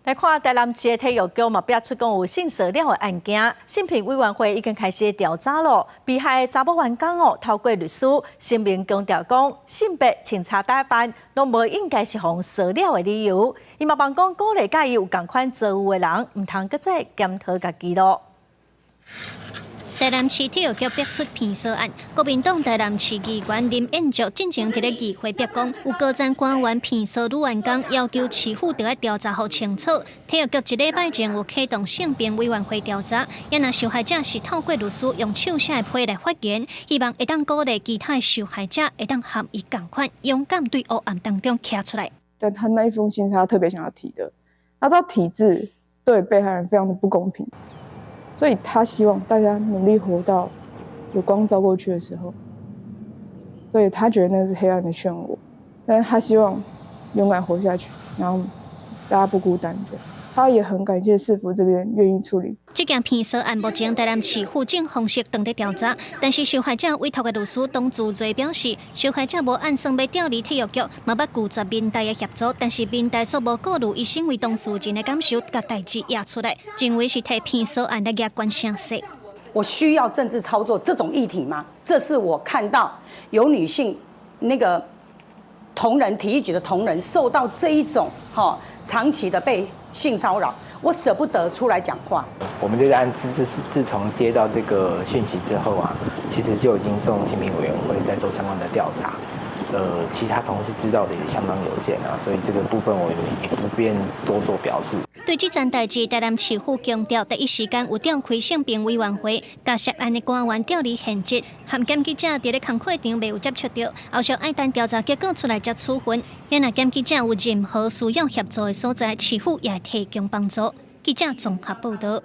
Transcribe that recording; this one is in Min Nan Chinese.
來看台南市的體育局嘛，爆出講有性騷擾的案件，性平委員會已經開始調查咯。被害的查某員工哦，透過律師聲明強調講，性別、穿插打扮攏無應該是予人騷擾的理由。伊嘛望講鼓勵佮伊有仝款遭遇的人，毋通閣再檢討家己咯。台南市體育局爆出騙騷案，國民黨台南市議員林彥卓進前佇咧議會表講，有高層官員騙騷女員工，要求市府著愛調查予清楚。體育局一禮拜前有啟動性平委員會調查，也若受害者是透過律師用手寫的批來發言，希望會當鼓勵其他的受害者會當和伊仝款，勇敢對黑暗當中徛出來。但他那一封信是他特別想要提的，他知道體制對被害人非常的不公平。所以他希望大家努力活到有光照過去的時候，所以他覺得那是黑暗的漩渦，但是他希望勇敢活下去，然後大家不孤單的。他也很感謝市府這邊願意處理。這件騙騷案目前台南市府正方式正佇調查，但是受害者委託的律師董祖瑞表示，受害者無按算欲調離體育局，嘛捌拒絕民代的協助，但是民代卻無顧慮伊身為當事人的感受，共代誌掖出來，認為是提騙騷案來攑懸聲勢。我需要政治操作這種議題嗎？這是我看到有女性那個同仁體育局的同仁受到這一種哈長期的被性騷擾，我捨不得出來講話。我們這個案子自自從接到這個訊息之後啊，其實就已經送性平委員會在做相關的調查。其他同事知道的也相當有限啊，所以這個部分我也不便多做表示。對這件代誌，台南市府強調，第一時間有召開性平委員會，共涉案的官員調離現職，和檢舉者佇咧工課場未有接觸著，後續愛等調查結果出來才處分。若檢舉者有任何需要協助的所在，市府也會提供幫助。記者綜合報導。